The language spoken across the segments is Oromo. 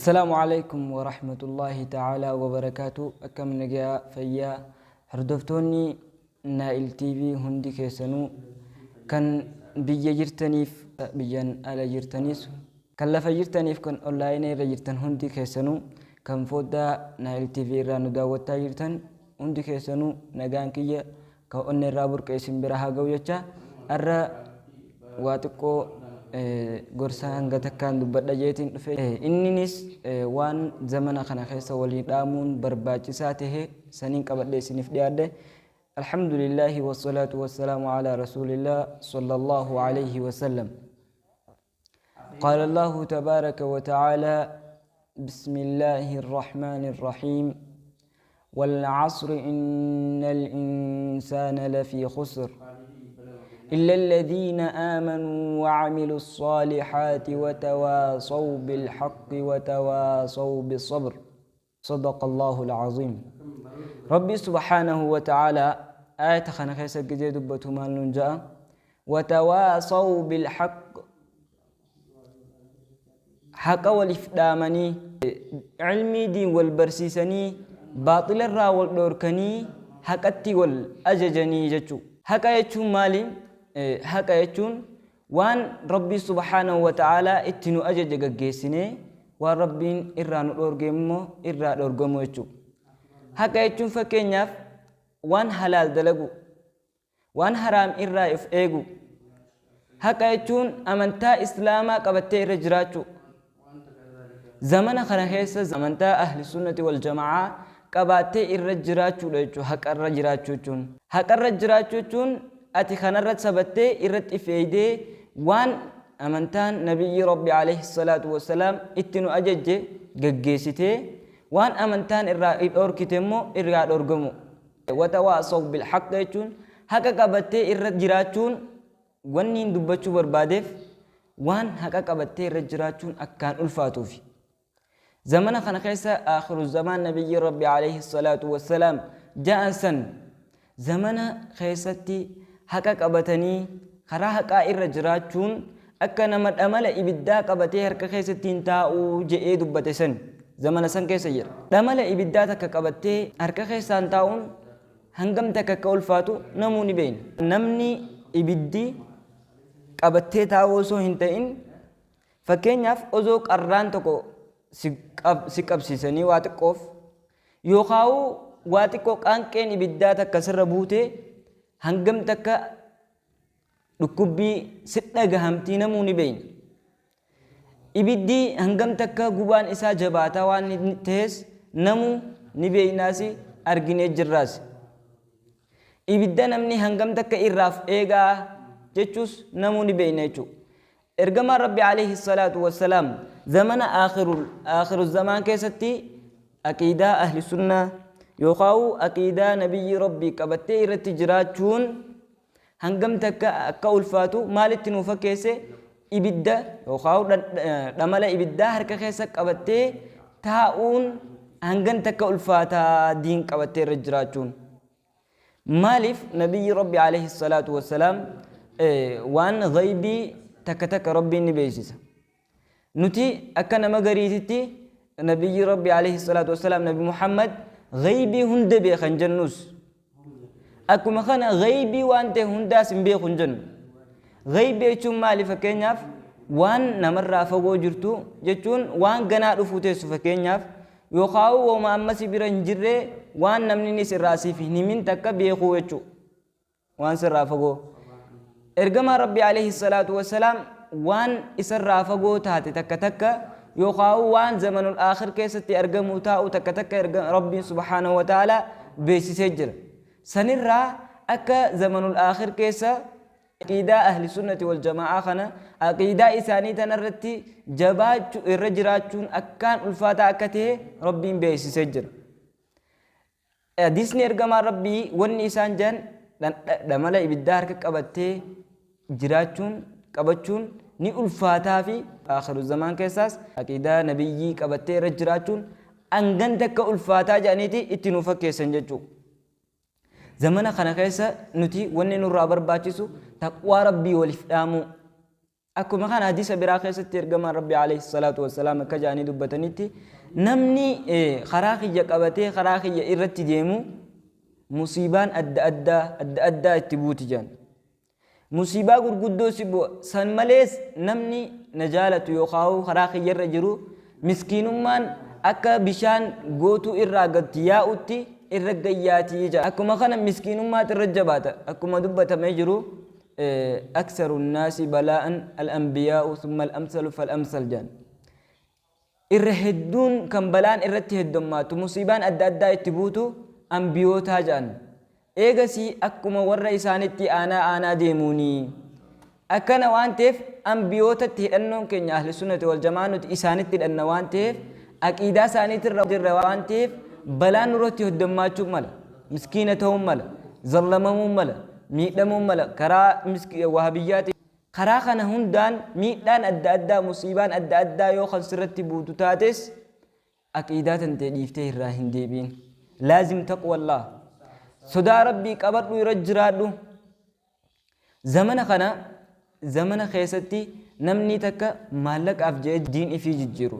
Assalaamu Aleeykum Warahmatullaahi Ta'aalaa Wabarakaatuh. Akkam nagayaa fayyaa hordoftoonni Naa'il TV hundi keessanuu, kan biyya jirtaniif biyyan ala jirtaniis, kan lafa jirtaniif kan onlaayinii irra jirtan hundi keessanuu, kan foddaa Naa'il TV irraa nu daawwattaa jirtan hundi keessanuu, nagaan kiyya kan onnee irraa burqe isin bira haa ga'u jecha, har'a waa xiqqoo gorsa hanga takkaan dubbadha jeetiin dhufe. Inninis waan zamana kana keessa walii dhaamuun barbaachisaa tahe saniin qabadhe isiniif dhiyaadhe. Alhamdulillaahi wassalaatu wassalaamu alaa rasuulillah sallallahu alayhi wasallam. قال الله تبارك وتعالى: بسم الله الرحمن الرحيم، والعصر إن الإنسان لفي خسر إلا الذين آمنوا وعملوا الصالحات وتواصوا بالحق وتواصوا بالصبر. صدق الله العظيم. ربي سبحانه وتعالى آية خنا خيسا جزي دبتو مال نجا وتواصوا بالحق، حق والإفدامني علمي دين والبرسيسني باطل الرا والدوركني حقتي والأججني جتشو. حق يجون مالي، حق يجون وان ربي سبحانه وتعالى اتنو أجج جيسني وان ربي إرا نورجمو إرا دورجمو يجو. حق يجون فكينياف وان حلال دلقو وان حرام إرا إف إيجو. حق يجون أمنتا إسلاما قبتي رجراتو. زمن خنا زمنتا أهل السنة والجماعة قباتي الرجراتو لجو. حق الرجراتو جون، حق الرجراتو جون أتي خنا الرد سبتي الرد إفيدي وان أمنتان نبي ربي عليه الصلاة والسلام اتنو أجج ججيستي وان أمنتان الرا الأوركتمو الرا الأورجمو. وتواصوا بالحق جون، حق قباتي الرجراتون ونين دبتشو بربادف وان حق قباتي الرجراتون أكان ألفاتوفي. زمن خنا خيسا آخر الزمان نبي ربي عليه الصلاة والسلام جاء سن زمن خيستي حقا قبتني خرا حقا الرجراتون أكنا مد أمل إبدا قبتي هرك خيستين تاو جئ دبتي سن زمن سن كيسا جر أمل إبدا تك قبتي هرك خيسان تاون هنگم تك كول فاتو نموني بين نمني إبدي قبتي تاو سو هنتين فكين يف أزوك أران تكو si qabsiisanii waa xiqqoof yookaan waa xiqqoo qaanqeen ibiddaa takka sirra buute hangam takka dhukkubbii si dhagahamtii namuu ni beeyna. Ibiddi hangam takka gubaan isaa jabaataa waan ta'es namuu ni beeynaas arginee jirraas. Ibidda namni hangam takka irraaf eegaa jechuus namuu ni beeyna jechuudha. Ergamaan Rabbi alayhi salaatu wassalaam zamana aakhiru zamaan keessatti aqiidaa ahli sunnaa yookaan aqiidaa nabiyyi Rabbii qabattee irratti jiraachuun hangam takka akka ulfaatu maalitti nuu fakkeesse? Ibidda yookaan dhamala ibiddaa harka keessa qabattee taa'uun hangam takka ulfaataa diin qabattee irra jiraachuun. Maaliif nabiyyi Rabbi alayhi salaatu wassalaam waan ghaybii takka takka Rabbiin ni beeksisa. Nuti akka nama gariititti nabiyyi Rabbi alayhi salaatu wassalaam Nabi Muhammad ghaybii hunda beekan jennus, akkuma kana ghaybii waan ta'e hundaas hin beeku hin jennu. Ghaybii jechuun maali? Fakkeenyaaf waan namarraa fagoo jirtu jechuun waan ganaa dhufuu teessu, fakkeenyaaf yookaan wooma ammasii bira hin jirre waan namni inni sirraa siif hin himin takka beekuu jechuudha. Waan sirraa fagoo. Ergamaan Rabbi alayhi salaatu wassalaam waan isarraa fagoo taate takka takka yookaan waan zamanul aakhir keessatti argamu taa'u takka takka Rabbiin subhaanahu wa ta'ala beeksisee jira. Sanirraa akka zamanul aakhir keessa aqiidaa ahli sunnati wal jama'aa kana aqiidaa isaanii tanarratti jabaachuu irra jiraachuun akkaan ulfaataa akka ta'e Rabbiin beeksisee jira. Hadiisni ergamaan Rabbii wanni isaan jedhan dhamala ibiddaa harka qabattee jiraachuun qabachuun ni ulfaataa fi aakhiru zamaan keessaas aqiidaa nabiyyii qabattee irra jiraachuun hangan takka ulfaataa jedhaniiti itti nu fakkeessan jechuudha. Zamana kana keessa nuti wanni nurraa barbaachisu taqwaa Rabbii waliif dhaamuu. Akkuma kana hadiisa biraa keessatti ergamaan Rabbi alayhi salaatu wassalaam akka jedhanii dubbatanitti, namni karaa kiyya qabatee karaa kiyya irratti deemu musiibaan adda addaa adda addaa itti buuti jedhan. Musiibaa gurguddoo si bu'a. San malees namni na jaalatu yookaan karaa kiyya irra jiru miskiinummaan akka bishaan gootuu irraa gad yaa'utti irra gayyaatii jedha. Akkuma kana miskiinummaatu irra jabaata. Akkuma dubbatamee jiru, aksaru naasi balaa'an al-anbiyaa'u thumma al-amsalu fal-amsal jedhan. Irra hedduun kan balaan irratti heddommaatu, musiibaan adda addaa itti buutu anbiyootaa jedhan. Eegasii akkuma warra isaanitti aanaa aanaa deemuuni. Akkana waan ta'eef anbiyootatti hidhannoon keenya ahli sunnati wal jamaa nuti isaanitti hidhanna waan ta'eef, aqiidaa isaaniitirra jirra waan ta'eef, balaan nurratti heddommaachuu mala, miskiina ta'uu mala, zallamamuun mala, miidhamuun mala karaa wahabiyyaati. Karaa kana hundaan miidhaan adda addaa, musiibaan adda addaa yoo kan sirratti buutu taates, aqiidaa tantee dhiiftee irraa hin deebiin. Laazim taqwallah. Sodaa Rabbii qabadhu, irra jiraadhu. Zamana kana zamana keessatti namni takka maallaqaaf jedhee diin ifii jijjiiru.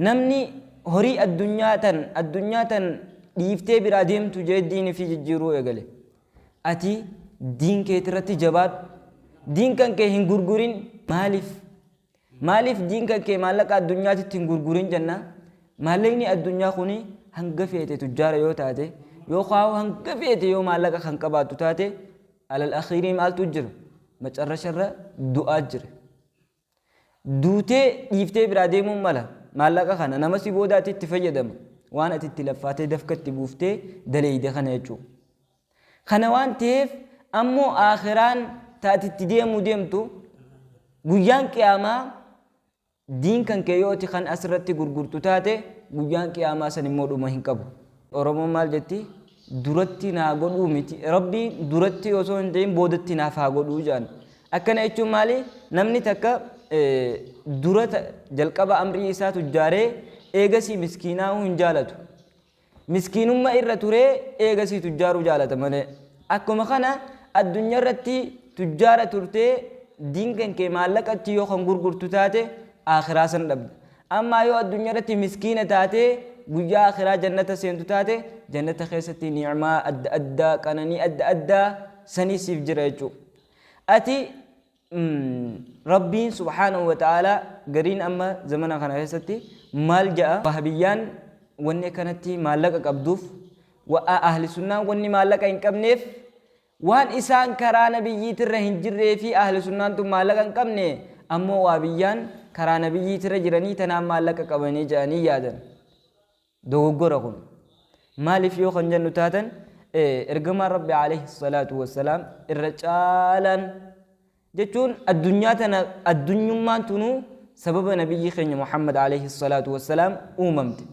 Namni horii addunyaa tan dhiiftee biraa deemtu jedhee diin ifii jijjiiruu eegale. Ati diin keetirratti jabaadhu. Diin kan kee hin gurgurin. Maaliif? Maaliif diin kan kee maallaqa addunyaatitti hin gurgurin jenna? Maallaqni addunyaa kuni hanga feete tujjaara yoo taate, yookaan hanga feete yoo maallaqa kan qabaattu taate, alal akhiirii maaltu jira? Macarrasharra du'aa jira. Duutee dhiiftee biraa deemuun mala. Maallaqa kana nama si boodaatti itti fayyadama. Waan ati itti laffaatee dafka itti buuftee daleeyde kana jechuudha. Kana waan ta'eef ammoo aakhiraan taati itti deemuu deemtu, guyyaan qiyaamaa, diin kan kee yooti kan asirratti gurgurtu taate, guyyaan qiyaamaa san immoo dhuma hin qabu. Oromoon maal jetti? Duratti naa godhuu miti, Rabbiin duratti osoo hin ta'in boodatti naaf haa godhuu jedhan. Akkana jechuun maali? Namni takka dura jalqaba amrii isaa tujjaaree eegasii miskiinaa'uu hin jaalatu. Miskiinummaa irra turee eegasii tujjaaruu jaalata malee. Akkuma kana addunyaa irratti tujjaara turtee diin kan kee maallaqatti yoo kan gurgurtu taate, akhiraa san dhabda. Ammaa yoo addunyaa irratti miskiina taatee guyyaa akhiraa jannata seentu taate, jannata keessatti ni'maa adda addaa, qananii adda addaa sanii siif jira jechuudha. Ati Rabbiin subhaanahu wa ta'aalaa gariin amma zamana kana keessatti maal ja'a? Wahabiyyaan wanni akkanatti maallaqa qabduuf, ahli sunnaan wanni maallaqa hin qabneef, waan isaan karaa nabiyyiitirra hin jirree fi ahli sunnaan tun maallaqa hin qabne, ammoo wahabiyyaan karaa nabiyyiitirra jiranii tanaan maallaqa qabanii jedhanii yaadan. Dogoggora kun. Maaliif yoo kan jennu taatan, ergamaan Rabbi alayhi salaatu wassalaam irra caalaan jechuun addunyaa tana, addunyummaan tunuu sababa nabiyyi keenya Muhammad alayhi salaatu wassalaam uumamte.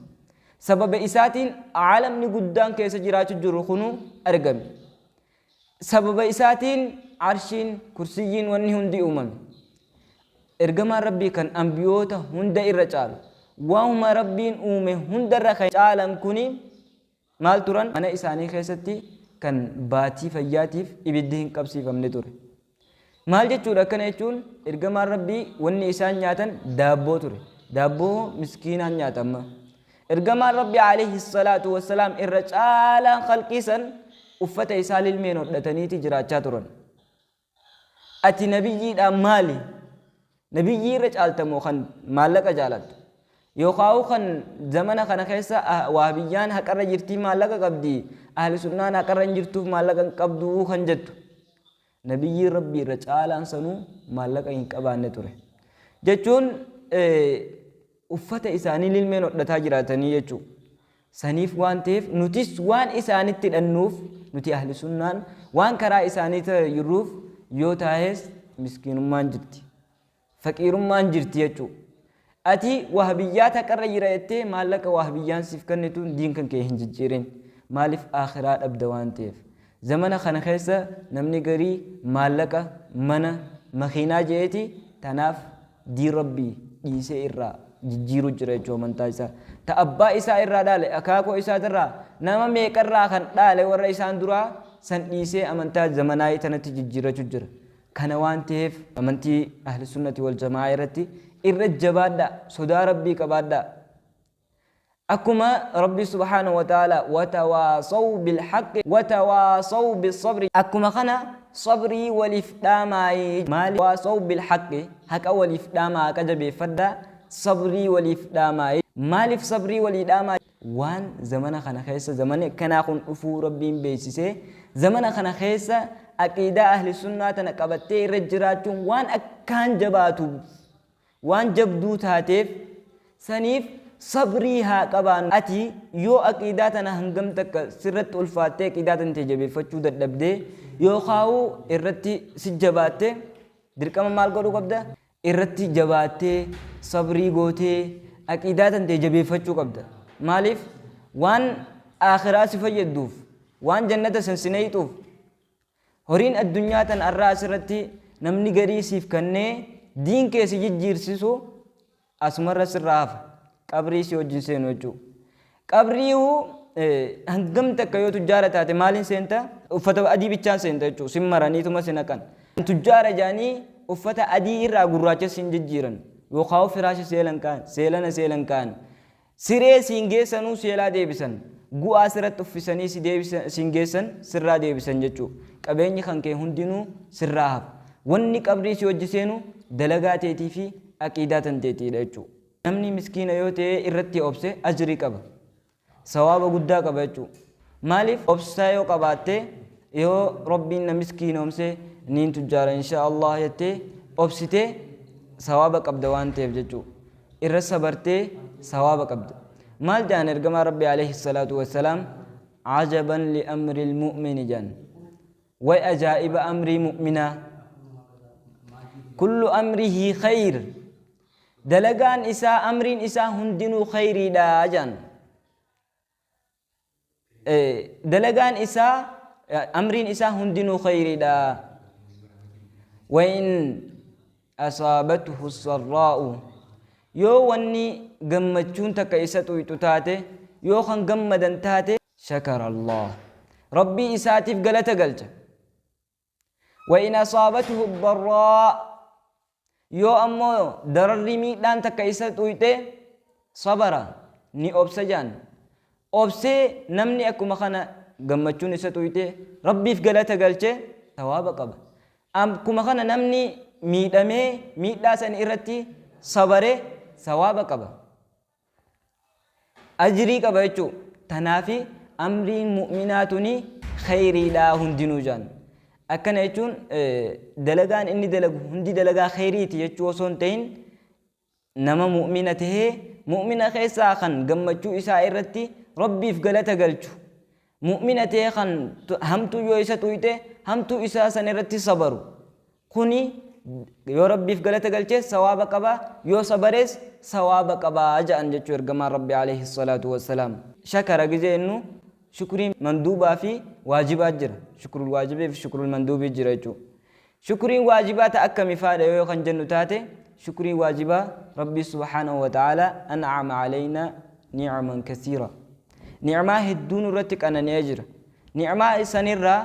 Sababa isaatiin aalamni guddaan keessa jiraachuu jiru kunuu argame. Sababa isaatiin arshiin, kursiyyiin, wanni hundi uumame. Ergamaan Rabbii kan ambiyoota hunda irra caalu, waanuma Rabbiin uume hundarra kan caalan kuni maal turan? Mana isaanii keessatti kan baatii fayyaatiif ibiddi hin qabsiifamne ture. Maal jechuudha akkana jechuun? Ergamaan Rabbii wanni isaan nyaatan daabboo ture. Daabboo miskiinaan nyaata amma. Ergamaan Rabbii alayhi salaatu wassalaam irra caalaan khalqii san uffata isaa lilmeen hodhataniiti jiraachaa turan. Ati nabiyyiidhaan maali? Nabiyyii irra caaltamoo kan maallaqa jaalattu? Yookaan kan zamana kana keessa wahabiyyaan haqarra jirtii maallaqa qabdi, ahli sunnaan haqarra hin jirtuuf maallaqa hin qabdu kan jettu? Nabiyyiin Rabbii irra caalaan sanuu maallaqa hin qabaanne ture. Jechuun uffata isaanii lilmeen hodhataa jiraatanii jechuudha. Saniif waan ta'eef nutis waan isaanitti hidhannuuf, nuti ahli sunnaan waan karaa isaanii jirruuf, yoo taa'es miskiinummaan jirti. Faqiirummaan jirti jechuudha. Ati wahabiyyaa taqarra jira jettee maallaqa wahabiyyaan siif kennituun diin kan kee hin jijjiirin. Maaliif? Akhiraa dhabda waan ta'eef. Zamana kana keessa namni garii maallaqa, mana, makiinaa je'eeti tanaaf diin Rabbii dhiisee irraa jijjiiruu jira jechuudha amantaa isaa. Ta abbaa isaa irraa dhaale, akaakoo isaatirraa, nama meeqarraa kan dhaale, warra isaan duraa san dhiisee amantaa zamanaayii tanatti jijjiirrachuu jira. Kana waan ta'eef amantii Ahli Sunnati wal Jama'aa irratti irra jabaadhaa, sodaa Rabbii qabaadhaa. Akkuma Rabbi subhaanahu wa ta'ala watawaasaw bil haqqi watawaasaw bis sabri, akkuma kana sabrii waliif dhaamaayi. Maali? Waasaw bil haqqi, haqa waliif dhaamaa, haqa jabeeffadhaa, sabrii waliif dhaamaayi. Maaliif sabrii walii dhaamaa? Waan zamana kana keessa, zamanni akkanaa kun dhufuu Rabbiin beeksisee, zamana kana keessa aqiidaa Ahli Sunnaa tana qabattee irra jiraachuun waan akkaan jabaatuuf, waan jabduu taateef, saniif sabrii haa qabaannu. Ati yoo aqiidaa tana hangam takka sirratti ulfaattee aqiidaa tantee jabeeffachuu dadhabdee yookaa'uu irratti si jabaatte, dirqama maal godhuu qabda? Irratti jabaattee sabrii gootee aqiidaa tantee jabeeffachuu qabda. Maaliif? Waan aakhiraa si fayyadduuf, waan jannata san si nayxuuf. Horiin addunyaa tan arraa asirratti namni garii siif kannee diin kee si jijjiirsisu asumarra sirraa hafa. Qabrii si wajjin seenu jechuudha. Qabriihu hangam takka yoo tujjaara taate maaliin seenta? Uffata adii bichaan seenta jechuudha. Sin maraniituma si naqan. Tujjaara jaanii uffata adii irraa gurraacha sin jijjiiran. Yookaan firaasha seelan kaan, seelana seelan kaan. Siree siin geessanuu seelaa deebisan. Gu'aa sirratti uffisanii si deebisan, siin geessan sirraa deebisan jechuudha. Qabeenyi kan kee hundinuu sirraa hafa. Wanni qabrii si wajji seenu dalagaa teetii fi aqiidaa tanteetiidha jechuudha. Namni miskiina yoo ta'e irratti obse ajrii qaba. Sawaaba guddaa qaba jechuudha. Maaliif? Obsa yoo qabaatte, yoo Rabbiin na miskiinoomse niin tujjaara inshaa Allah jettee obsitee, sawaaba qabda waan ta'eef jechuudha. Irra sabartee sawaaba qabda. Maal jedhan ergamaa Rabbii alayhi salaatu wassalaam? Ajaban li amril mu'mini jedhan. Way ajaa'iba amrii mu'minaa! Kullu amrihi khayr. Dalagaan isaa, amriin isaa hundinuu khayriidha jedhan. Dalagaan isaa, amriin isaa hundinuu khayriidha. Wa in asaabathu sarraa'u, yoo wanni gammachuun takka isa xuyxu taate, yoo kan gammadan taate, shakara Allah, Rabbii isaatiif galata galcha. Wa in asaabathu darraa, yoo ammoo dararri miidhaan takka isa xuyxe, sabara, ni obsa jedhan. Obsee namni akkuma kana gammachuun isa xuyxe Rabbiif galata galche sawaaba qaba. Akkuma kana namni miidhamee miidhaa san irratti sabare sawaaba qaba. Ajrii qaba jechuu. Tanaafi amriin mu'minaa tuni kheyriidha hundinuu jedhan. Akkana jechuun dalagaan inni dalagu hundi dalagaa kheyriiti jechuu osoo hin ta'in, nama mu'mina tahee mu'mina keessaa kan gammachuu isaa irratti Rabbiif galata galchu, mu'mina tahee kan hamtuu yoo isa xuyxe hamtuu isaa san irratti sabaru kuni, yoo Rabbiif galata galches sawaaba qaba, yoo sabares sawaaba qaba ja'an jechuu ergamaan Rabbi alayhi salaatu wassalaam. Shakara gizee jennu shukrii manduubaa fi waajibaa jira. Shukrul waajibii fi shukrul manduubii jira jechuu. Shukriin waajibaa ta akkami faadha yoo kan jennu taate, shukriin waajibaa Rabbii subhaanahu wa ta'aalaa an'ama alaynaa ni'aman kasiira. Ni'maa hedduu nurratti qanani'ee jira. Ni'maa sanirraa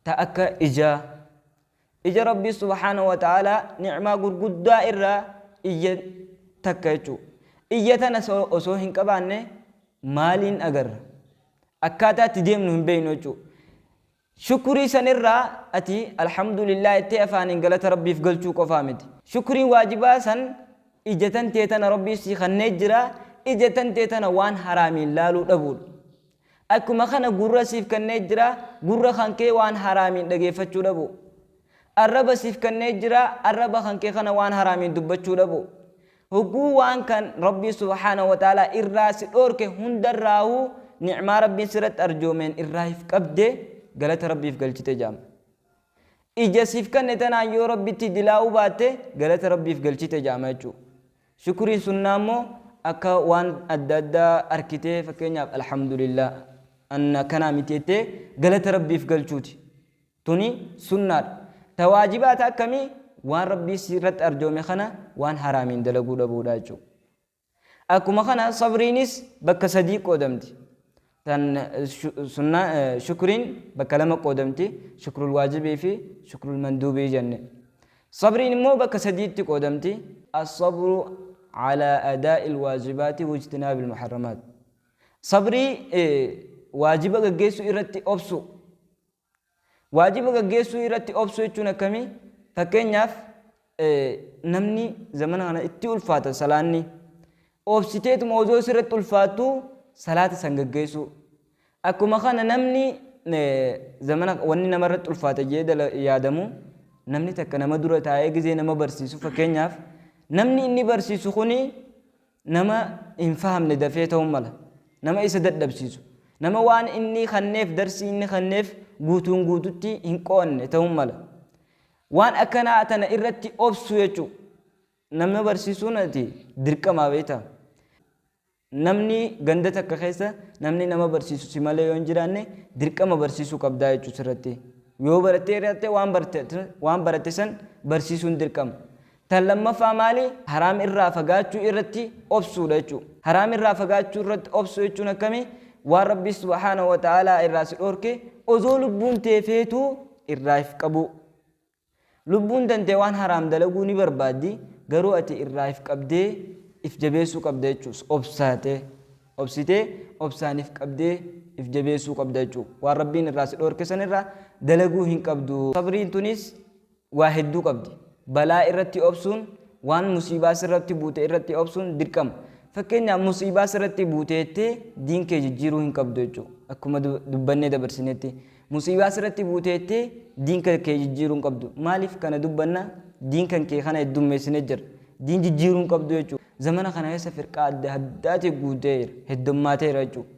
ta akka ijaa. Ija Rabbii subhaanahu wa ta'aalaa ni'maa gurguddaa irraa ija takka jechuudha. Ija tana osoo hin qabaanne maaliin agarra? Akkaataa itti deemnu hin beeknu jechuudha. Shukrii san irraa ati alhamdulillah jettee afaaniin galata Rabbiif galchuu qofaa miti. Shukriin waajibaa san ija tantee tana Rabbii sii kannee jira, ija tantee tana waan haraamiin laaluu dhabuudha. Akkuma kana gurra siif kannee jira, gurra kankee waan haraamiin dhageeffachuu dhabuu. Arraba siif kannee jira, arraba kankee kana waan haraamiin dubbachuu dhabuu. Hogguu waan kan Rabbii subhaanahu wa ta'aalaa irraa si dhoorke hundarraahuu ni'maa Rabbiin sirratti arjoomeen irraa if qabde, galata Rabbiif galchite jedhama. Ija siif kanne tanaan yoo Rabbitti dilaa'uu baatte, galata Rabbiif galchite jedhama jechuudha. Shukriin sunnaa immoo akka waan adda addaa arkitee, fakkeenyaaf alhamdulillah anna akkanaa miti jettee galata Rabbiif galchuuti. Tuni sunnaadha. Ta waajibaa ta akkamii? Waan Rabbii sirratti arjoome kana waan haraamiin dalaguu dhabuudha jechuudha. Akkuma kana sabriinis bakka sadii qoodamti. Tan sunnaa shukriin bakka lama qoodamti. Shukrul waajibii fi shukrul manduubii jenne. Sabriin immoo bakka sadiitti qoodamti. As-sabru alaa adaa'il waajibaati wajtinaabil muharramaat. Sabrii waajiba gaggeessuu irratti obsuu. Waajiba gaggeessuu irratti obsuu jechuun akkamii? Fakkeenyaaf namni zamana kana itti ulfaata salaanni. Obsiteetuma osoo sirratti ulfaattuu salaata san gaggeessuu. Akkuma kana namni zamana wanni namarratti ulfaata jee yaadamu namni takka nama dura taa'ee gizee nama barsiisu fakkeenyaaf namni inni barsiisu kuni Nama hin fahamne dafee ta'uu mala. Nama isa dadhabsiisu. Nama waan inni kanneef darsii inni kanneef guutuun guututti hin qo'anne ta'uu mala. Waan akkanaa tana irratti obsuu jechuu. Nama barsiisuun ati dirqamaa beektaa. Namni ganda takka keessa namni nama barsiisu si malee yoo hin jiraanne dirqama barsiisuu qabdaa jechuu sirratti. Yoo barattee jiraatte waan barte waan baratte san barsiisuun dirqama. Tan lammaffaa maali? Haraam irraa fagaachuu irratti obsuudha jechuudha. Haraam irraa fagaachuu irratti obsuu jechuun akkami? Waan Rabbii subhaanahu wa ta'aalaa irraa si dhoorke osoo lubbuun tee feetuu irraa if qabuu. Lubbuun tantee waan haraam dalaguu ni barbaaddi, garuu ati irraa if qabdee if jabeessuu qabda jechuudha. Obsaatee, obsitee obsaan if qabdee if jabeessuu qabda jechuudha. Waan Rabbiin irraa si dhoorke san irraa dalaguu hin qabdu. Sabriin tunis waa hedduu qabdi. Balaa irratti obsuun, waan musiibaa sirratti buute irratti obsuun dirqama. Fakkeenyaaf musiibaa sirratti buute jettee diin kee jijjiiruu hin qabdu jechuudha. Akkuma dubbannee dabarsinetti. Musiibaa sirratti buute jettee diin kee jijjiiruu hin qabdu. Maaliif kana dubbanna? Diin kan kee kana heddummeessinee jira. Diin jijjiiruu hin qabdu jechuudha. Zamana kana keessa firqaa adda addaati guutee jira. Heddummaateera jechuudha.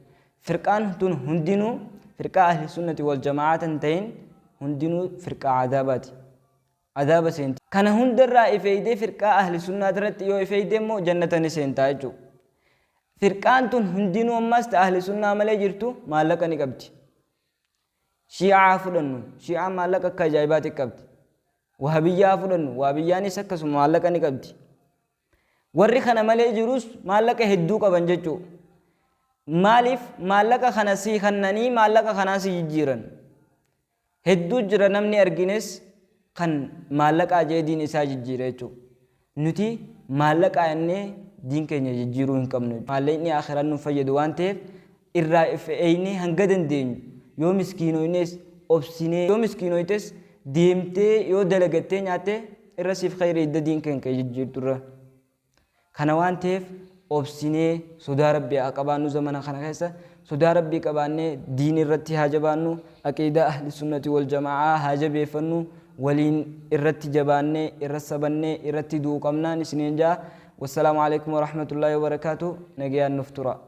Firqaan tun hundinuu firqaa ahli sunnati wal jama'aa tan ta'in hundinuu firqaa adaabaati. Adaaba seenti. Kana hundarraa if eeydee firqaa ahli sunnaatirratti yoo if eeyde immoo jannata ni seentaa jechuudha. Firqaan tun hundinuu ammas ta ahli sunnaa malee jirtu maallaqa ni qabdi. Shii'aa haa fudhannu. Shii'aan maallaqa akka ajaa'ibaati qabdi. Wahabiyyaa haa fudhannu. Wahabiyyaanis akkasuma maallaqa ni qabdi. Warri kana malee jirus maallaqa hedduu qaban jechuu. Maaliif maallaqa kana sii kannanii maallaqa kanaa si jijjiiran. Hedduu jira namni argines kan maallaqaa jee diin isaa jijjiire jechuu. Nuti maallaqaa jennee diin keenya jijjiiruu hin qabnu. Maallaqni akhiraa nu fayyadu waan ta'eef irraa if eeynee hanga dandeenyu yoo miskiinoynes obsinee yoo miskiinoytes deemtee yoo dalagattee nyaatte irra siif kheyri idda diin kan kee jijjiirturra. Kana waan ta'eef obsinee sodaa Rabbii haa qabaannu zamana kana keessa sodaa Rabbii qabaannee diin irratti haa jabaannu aqiidaa ahli sunnati wal jamaa'aa haa jabeeffannu waliin irratti jabaannee irra sabannee irratti du'u qabnaan isiniin ja'a. Wassalaamu alaikum warahmatullaahi wabarakaatu nagayaan nuf tura.